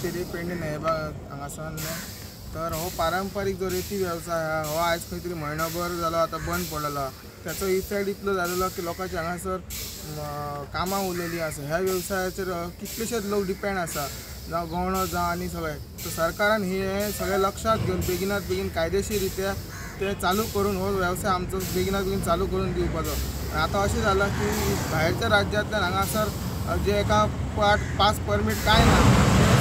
मिस्त्री पेडणे न्हंयबाग हांगासर. तर हो पारंपारीक जो रेती वेवसाय आहा हो आयज खंय तरी म्हयनोभर जालो आतां बंद पडलेलो. त्याचो इफेक्ट इतलो जालेलो की लोकांची हांगासर कामां उरलेली आसा. ह्या वेवसायाचेर कितलेशेच लोक डिपेंड आसा, जावं गवणो जावं आनी सगळें. तर सरकारान हे सगळें लक्षात घेवन बेगिनात बेगीन कायदेशीर रित्या ते चालू करून हो वेवसाय आमचो बेगिनात बेगीन चालू करून दिवपाचो. आतां अशें जालां की भायरच्या राज्यांतल्यान हांगासर जे एका पाट पास परमीट कांय ना,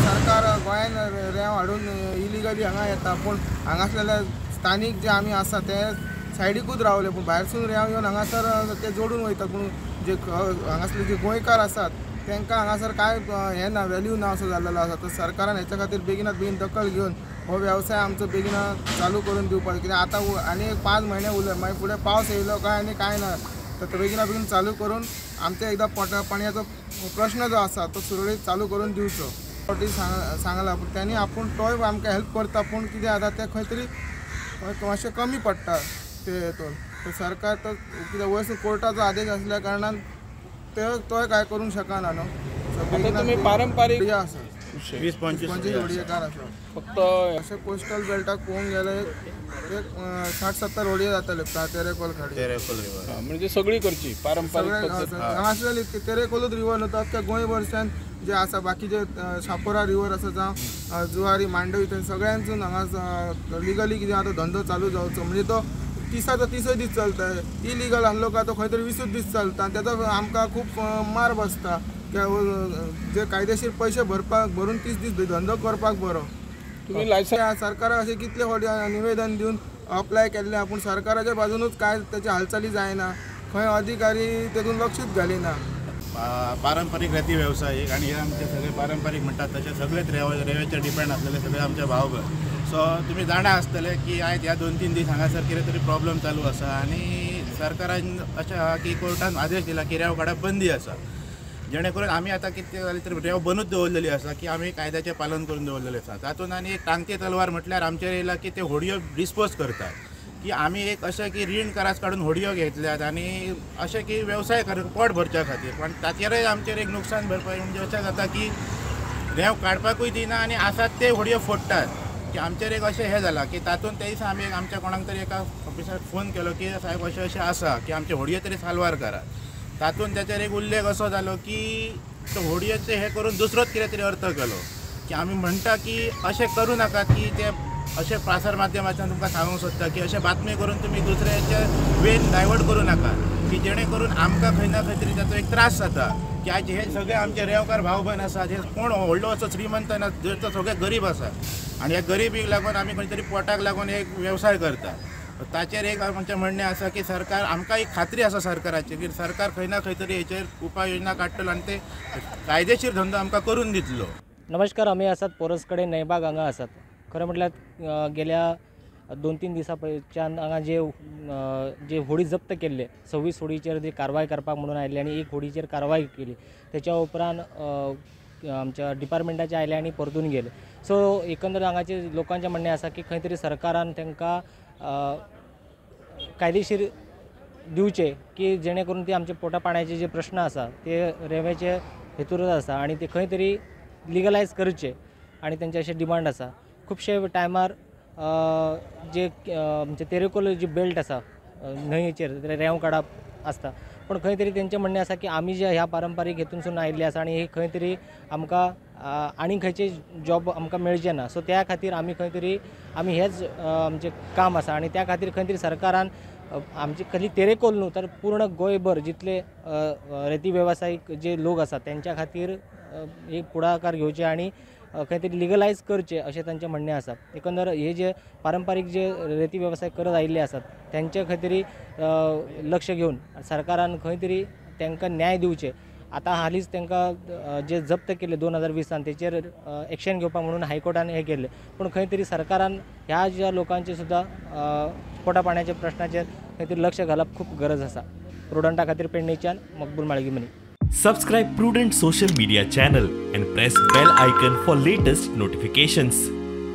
सरकार गोंयान रेंव हाडून इलिगली हांगा येता. पूण हांगासरले स्थानीक जे आमी आसा ते सायडीकूच रावले, पूण भायरसून रेंव येवन हांगासर ते जोडून वयता. पूण जे हांगासरले जे गोंयकार आसात तांकां हांगासर कांय हें ना, वेल्यू ना असो जाल्लो आसा. तर सरकारान हेच्या खातीर बेगिनात बेगीन दखल घेवन हो वेवसाय आमचो बेगिनात चालू करून दिवपाक. कित्याक आतां आनी एक 5 म्हयने उरले, मागीर फुडें पावस येयलो काय आनी कांय ना. तर बेगिना बेगीन चालू करून आमच्या एकदां पोटा पाणयाचो प्रश्न जो आसा तो सुरळीत चालू करून दिवचो. फावटी सांगला पूण त्यांनी आपूण तोय आमकां हेल्प करता, पूण कितें जाता तें खंय तरी मातशें कमी पडटा ते हेतून. तर सरकार तर कितें वयर कोर्टाचो आदेश आसल्या कारणान ते तोय कांय करूंक शकना न्हू. पारंपारीक आसा 20-25 होडयेकार आसा फक्त. अशें कोस्टल बेल्टाक पळोवंक गेल्यार एक 60-70 होडये जातले तेरेकोल खाडी. म्हणजे सगळी करची पारंपारीक हांगासरले तेरेकोलूच रिवर न्हू, तर अख्ख्या गोंयभरच्यान जे आसा बाकीचे शापोरा रिवर आसा जावं जुवारी मांडवी थंय सगळ्यांसून हांगा लिगली कितें आतां धंदो चालू जावचो. म्हणजे तो 30 30 दीस चलता, इलिगल आसलो काय तो खंय तरी 20 दीस चलता. तेजो आमकां खूब मार बसता. जे कायदेशीर पैसे भरपाक भरून 30 दीस धंदो करपाक बरो. तुम्ही लायसन्स सरकाराक अशें कितले फावटी निवेदन दिवन अप्लाय केल्लें, पूण सरकाराच्या बाजूनूच कांय तेची हालचाली जायना, खंय अधिकारी तेतून लक्षूच घालिना. पारंपारीक रेती वेवसाय एक आनी हे आमचे सगळे पारंपारीक म्हणटात तशे सगळेच रेंवेचेर डिपेंड आसलेले सगळे आमचे भाव. सो तुमी जाणा आसतले की आयज ह्या 2-3 दीस हांगासर कितें तरी प्रॉब्लम चालू आसा आनी सरकारान अशें आहा की कोर्टान आदेश दिला की रेंव काडप बंदी आसा, जेणे करून आमी आतां कितें जालें तर रेंव बंदूच दवरलेली आसा की आमी कायद्याचें पालन करून दवरलेलें आसा. तातूंत आनी एक टांगती तलवार म्हटल्यार आमचेर येयला की ते होडयो डिस्पोज करतात की आमी एक अशें की रीण करास काडून होडयो घेतल्यात आनी अशें की वेवसाय कर पोट भरच्या खातीर, पण ताचेरय आमचेर एक नुकसान भरपाय म्हणजे अशें जाता की रेंव काडपाकूय दिना आनी आसात ते होडयो फोडटात. की आमचेर एक अशें हें जालां की तातूंत ते दिसा आमी आमच्या कोणाक तरी एका ऑफिसराक फोन केलो की साहेब अशें अशें आसा की आमचे होडयो तरी साल्वार करात. तातूंत ताचेर एक उल्लेख असो जालो की तो होडयेचें हें करून दुसरोच कितें तरी अर्थ केलो की आमी म्हणटा की अशें करूं नाकात की ते अशें प्रसार माध्यमांतल्यान तुमकां सांगूंक सोदता की अशें बातमी करून तुमी दुसऱ्याचे वेन डायवर्ट करूं नाकात की जेणे करून आमकां खंय ना खंय तरी ताचो एक त्रास जाता की आयज हे सगळे आमचे रेंवकार भाव भयण आसात, हे कोण व्हडलो असो श्रीमंत ना, तो सगळे गरीब आसा आनी ह्या गरिबीक लागून आमी खंय तरी पोटाक लागून एक वेवसाय करता. ताचेर एक आमचें म्हणणें आसा की सरकार आमकां एक खात्री आसा सरकाराचेर की सरकार खंय ना खंय तरी हेचेर उपाय योजना काडटलो आनी ते कायदेशीर धंदो आमकां करून दितलो. नमस्कार, आमी आसात पोरस कडेन न्हंयबाग हांगा आसात. खरें म्हटल्यार गेल्या 2-3 दिसां पयच्यान हांगा जे जे होडी जप्त केल्ले 26 होडीचेर जी कारवाय करपाक म्हणून आयिल्ले आनी एक होडीचेर कारवाय केली, तेच्या उपरांत आमच्या डिपार्टमेंटाचे आयले आनी परतून गेले. सो एकंदर हांगाचे लोकांचें म्हणणें आसा की खंय तरी सरकारान तांकां कायदेशीर दिवचे की जेणे करून ते आमचे पोटा पाण्याचे जे प्रश्न आसा ते रेंवेचे हेतूरच आसा आनी ते खंय तरी लिगलायज करचे आनी तेंचे अशें डिमांड आसा. खुबशे टायमार जे आमचे तेरेकोल जी बेल्ट आसा न्हंयेचेर रेंव काडप आसता, पूण खंय तरी तेंचें म्हणणें आसा की आमी जे ह्या पारंपारीक हेतूनसून आयिल्ले आसा आनी हे खंय तरी आमकां आनी खंयचे जॉब आमकां मेळचे ना. सो त्या खातीर आमी खंय तरी आमी हेच आमचें काम आसा आनी त्या खातीर खंय तरी सरकारान आमचे खाली तेरेकोल न्हू तर पूर्ण गोंयभर जितले रेती वेवसायीक जे लोक आसात तेंच्या खातीर एक फुडाकार घेवचे आनी खंय तरी लिगलायज करचे अशें तांचें म्हणणें आसा. एकंदर हे जे पारंपारीक जे रेती वेवसाय करत आयिल्ले आसात तेंचे खंय तरी लक्ष घेवन सरकारान खंय तरी तांकां न्याय दिवचे. आतां हालींच तांकां जे जप्त केल्ले 2020 तेचेर एक्शन घेवपाक म्हणून हायकोर्टान हें केल्लें, पूण खंय तरी सरकारान ह्या ज्या लोकांचे सुद्दां पोटा पाण्याच्या प्रश्नाचेर खंय तरी लक्ष घालप खूब गरज आसा. प्रुडंटा खातीर पेडणेच्यान मकबूल माळगीमनी. Subscribe Prudent social media channel and press bell icon for latest notifications.